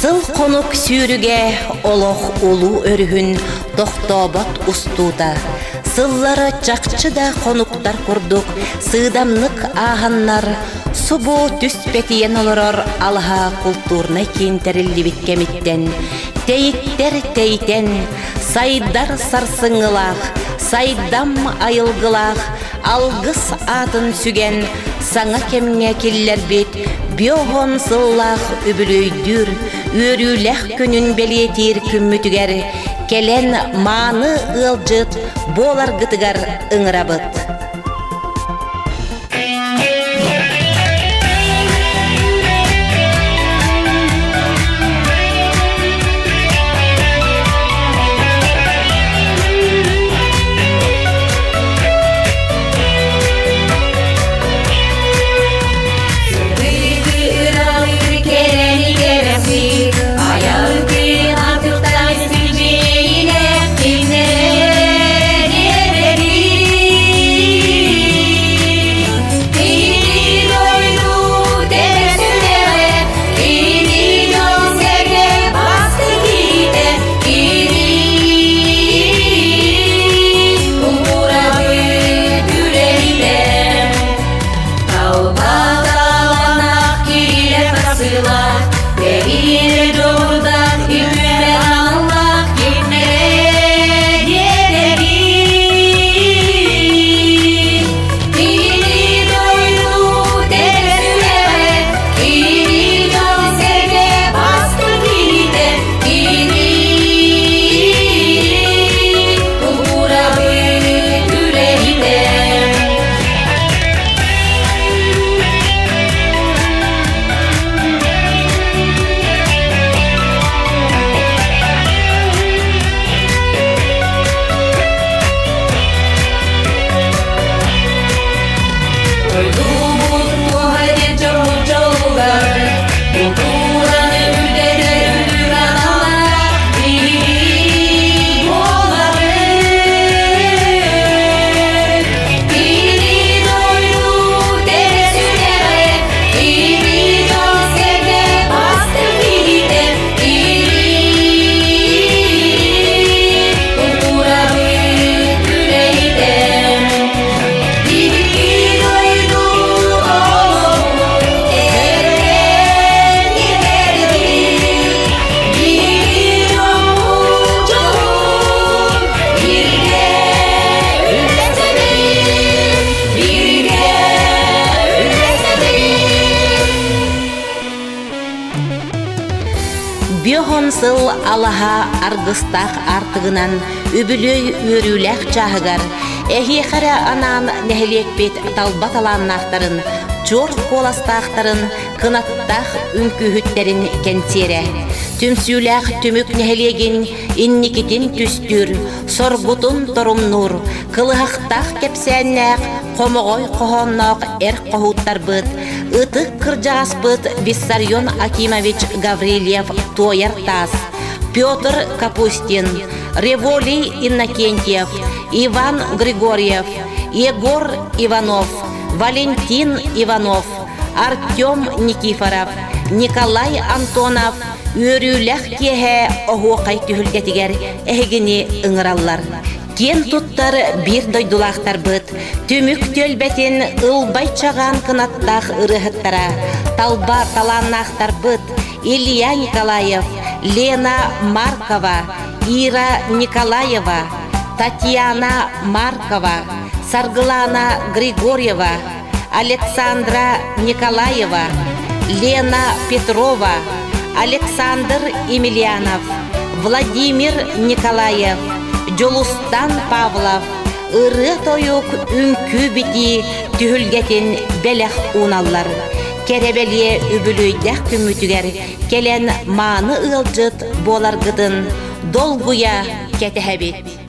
Сыл-хонук сүүрүгэ олох улуу өрүһүн тохтообот устуута. Сыллара чахчы да хонуктар курдук сыыдамнык ааһаннар, субу түспэтийэн олорор алаһа култуурнай киин тэриллибит кэмиттэн тэйиттэр тэйтэн, сайдар сарсыҥҥылаах, сайдам айылгылаах алгыс аатын сүгэн саҥа кэмҥэ киллэрбит биоһон сыллаах үбүлүөйдүүр үөрүүлээх күнүн бэлиэтиир күммүтүгэр кэлэн мааны ыалдьыт буоларгытыгар ыҥырабыт. Бүөһон сыл алаһа аргыстаах аартыгынан үбүлүөй үөрүүлээх чааһыгар эһиэхэ эрэ анаан нэһилиэкпит талба талааннаахтарын, чуор куоластаахтарын, кынаттаах үҥкүүһүттэрин кэнсиэрэ. Түмсүүлээх түмүк нэһилиэгин инникитин түстүүр, соргутун торумнуур, кылыһахтаах кэпсээннээх, хомоҕой хоһоонноох эр хоһууттарбыт, ытык кырдьаҕаспыт Виссарион Акимович Гаврильев туойар таас, Петр Капустин, Револий Иннокентьев, Иван Григорьев, Егор Иванов, Валентин Иванов, Артем Никифоров, Николай Антонов үөрүүлээх киэһэ оһуохай түһүлгэтигэр эһигини ыҥыраллар. Киэн туттар биир дойдулаахтарбыт түмүк түөлбэтин ылбай чаҕаан кынаттаах ырыаһыттара, талба талааннаахтарбыт Илья Николаев, Лена Маркова, Ира Николаева, Татьяна Маркова, Саргылана Григорьева, Александра Николаева, Лена Петрова, Александр Емельянов, Владимир Николаев, Дьулустан Павлов ырыа-тойук үҥкүү-битии түһүлгэтин бэлэх ууналлар. Кэрэ-бэлиэ үбүлүөйдээх күммүтүгэр кэлэн мааны ыалдьыт буоларгытын долгуйа кэтэһэбит.